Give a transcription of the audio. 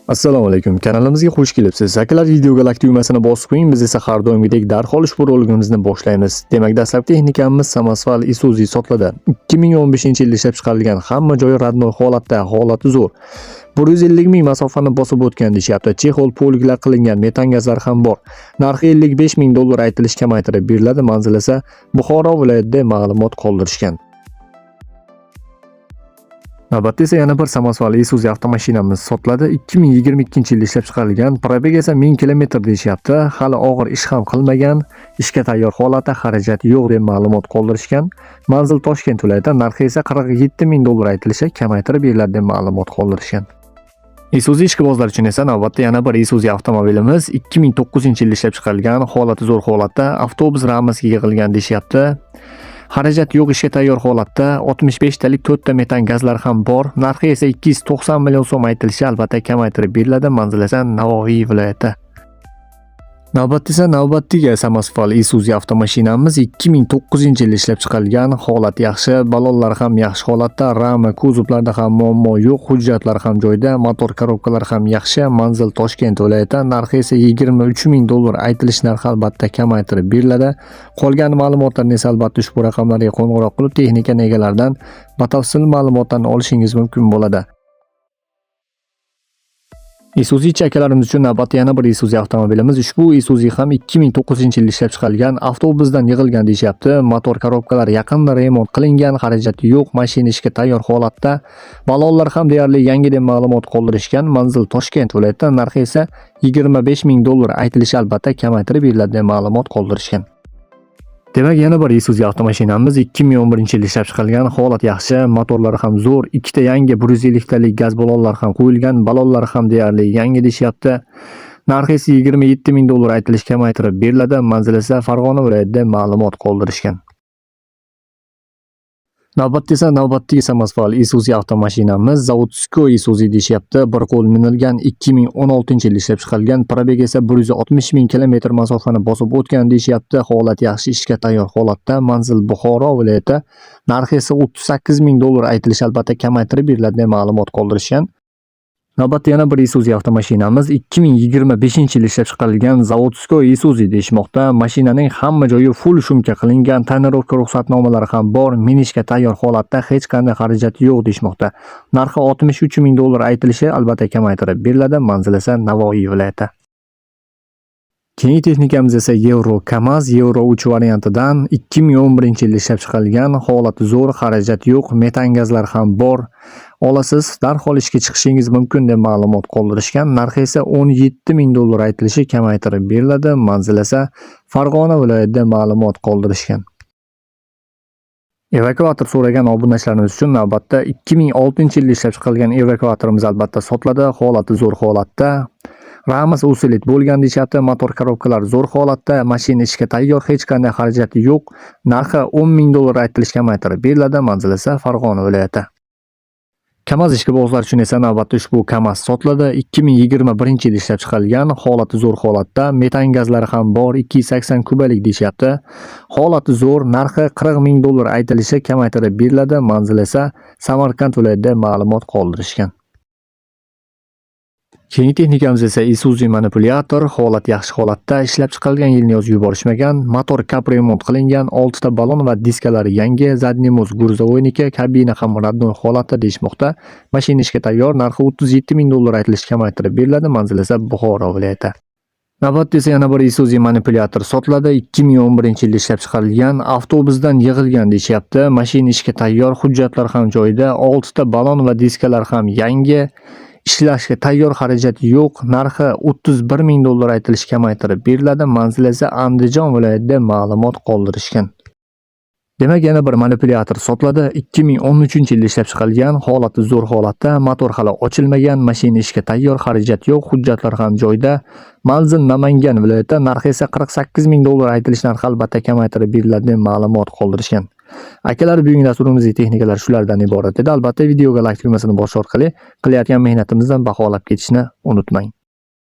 Assalomu alaykum. Kanalimizga xush kelibsiz. Akalar, videoga like tugmasini bosib qo'ying. Biz esa har doimgidek darhol ushbu roligimizni boshlaymiz. Demak, dastlabki texnikamiz samosval Isuzu sotiladi. 2015-yilda ishlab chiqarilgan, hamma joyi родной holatda, holati zo'r. 150 ming masofani bosib o'tgan deyishyapti. Чехол, полик lar qilingan, metan gazlar ham bor. Narxi 55 ming dollar aytilish, kamaytirib beriladi. Manzil esa Buxoro viloyatida, ma'lumot qoldirishgan. Navbatda esa yana bir samosval Isuzu avtomashinamiz sotiladi. 2022-yilda ishlab chiqarilgan, пробег esa 1000 kilometr deyishyapti. Hali og'ir ish ham qilmagan, ishga tayyor holatda, xarajat yo'q deb ma'lumot qoldirishgan. Manzil Toshkent viloyati, narxi esa 47 ming dollar aytilishi, kamaytirib beriladi deb ma'lumot qoldirishgan. Isuzu ishqibozlar uchun esa navbatda yana bir Isuzu avtomobilimiz 2009-yilda ishlab chiqarilgan, holati zo'r holatda, avtobus ramasiga yig'ilgan deyishyapti. Xarajat yo'q, ishga tayyor holatda, 65 talik 4 ta metan gazlar ham bor. Narxi esa 290 million so'm aytilishi, albatta kamaytirib beriladi. Manzil esa Navoiy viloyati. Navbatda esa navbatdagi samosval Isuzu avtomashinamiz 2009-yilda ishlab chiqarilgan, holat yaxshi, balonlar ham yaxshi holatda, rama, kuzovlarda ham muammo yo'q, hujjatlar ham joyida, motor korobkalar ham yaxshi. Manzil Toshkent viloyati, narxi esa 23 ming dollar aytilish narxi, albatta kamaytirib beriladi. Qolgan ma'lumotlarni esa albatta ushbu raqamlarga qo'ng'iroq qilib, texnika egalaridan batafsil ma'lumotlarni olishingiz mumkin bo'ladi. Isuzu akalarimiz uchun navbatda yana bir Isuzu avtomobilimiz. Ushbu Isuzu ham 2009-yilda ishlab chiqarilgan, avtobusdan yig'ilgan deyishyapti. Motor korobkalar yaqinda remont qilingan, xarajati yo'q, mashina ishga tayyor holatda. Balonlar ham deyarli yangi deb ma'lumot qoldirishgan. Manzil Toshkent viloyati, narxi esa 25 ming dollar aytilishi, albatta kamaytirib beriladi deb ma'lumot qoldirishgan. Demak, yana bir Isuzu avtomashinamiz 2011-yilda ishlab chiqarilgan, holat yaxshi, motorlari ham zo'r, ikkita yangi 150 talik gaz balonlar ham qo'yilgan, balonlar ham deyarli yangi deyishyapti. Narxi esa 27 ming dollar aytilishi, kamaytirib beriladi. Manzil esa Farg'ona viloyatida, ma'lumot qoldirishgan. Navbatda esa navbatdagi samosval Isuzu avtomashinamiz заводской Isuzu deyishyapti. Bir qo'l minilgan, 2016-yilda ishlab chiqarilgan, пробег esa 160 ming kilometr masofani bosib o'tgan deyishyapti. Holat yaxshi, ishga tayyor holatda. Manzil Buxoro viloyati. Narxi esa 38 ming dollar aytilishi, albatta kamaytirib beriladi deb ma'lumot qoldirishgan. Navbatda yana bir Isuzu avtomashinamiz 2025-yilda ishlab chiqarilgan, заводской Isuzu deyishmoqda. Mashinaning hamma joyi full шумка qilingan, тонировка ruxsatnomalari ham bor, minishga tayyor holatda, hech qanday xarajati yo'q deyishmoqda. Narxi 63 ming dollar aytilishi, albatta kamaytirib beriladi. Manzil esa Navoiy viloyati. Keyingi texnikamiz esa Euro Kamaz Euro 3 variantidan 2011-yilda ishlab chiqarilgan, holati zo'r, xarajat yo'q, metan gazlar ham bor. Olasiz, darhol ishga chiqishingiz mumkin deb ma'lumot qoldirishgan. Narxi esa 17 ming dollar aytilishi, kamaytirib beriladi. Manzil esa Farg'ona viloyatida, ma'lumot qoldirishgan. Evakuator so'ragan obunachilarimiz uchun navbatda 2006-yilda ishlab chiqarilgan evakuatorimiz albatta sotiladi. Holati zo'r holatda. Ramasi усилить bo'lgan deyishyapti. Motor korobkalar zo'r holatda, mashina ishga tayyor, hech qanday xarajati yo'q. Narxi 10 ming dollar aytilishi, kamaytirib beriladi. Manzil esa Farg'ona viloyati. Kamaz ishqibozlar uchun esa navbatda ushbu Kamaz sotiladi. 2021-yilda ishlab chiqarilgan, holati zo'r holatda, metan gazlari ham bor, 280 kubalik deyishyapti. Holati zo'r, narxi 40 ming dollar aytilishi, kamaytirib beriladi. Manzil esa Samarqand viloyatida, ma'lumot qoldirishgan. Keyingi texnikamiz esa Isuzu manipulyator, holat yaxshi holatda, ishlab chiqarilgan yilni yozib yuborishmagan, motor капремонт qilingan, 6 ta balon va diskalari yangi, задний мост грузовой niki, kabina ham родной holatda deyishmoqda. Mashina ishga tayyor, narxi 37 ming dollar aytilishi, kamaytirib beriladi, manzil esa Buxoro viloyati. Navbatda esa yana bir Isuzu manipulyator sotiladi. 2011-yilda ishlab chiqarilgan, avtobusdan yig'ilgan deyishyapti. Mashina ishga tayyor, hujjatlar ham joyida, 6 ta balon va diskalar ham yangi. Ishlashga tayyor, xarajat yo'q. Narxi 31 ming dollar aytilishi, kamaytirib beriladi. Manzil esa Andijon viloyatida, ma'lumot qoldirishgan. Demak, yana bir manipulyator sotiladi. 2013-yilda ishlab chiqarilgan, holati zo'r holatda, motor hali ochilmagan, mashina ishga tayyor, xarajat yo'q, hujjatlar ham joyida. Manzil Namangan viloyati, narxi esa 48 ming dollar aytilish narxi, albatta kamaytirib beriladi deb ma'lumot qoldirishgan. Akalar, bugungi dasturimizdagi texnikalar shulardan iborat edi. Albatta videoga like tugmasini bosish orqali qilayotgan mehnatimizdan baholab ketishni unutmang.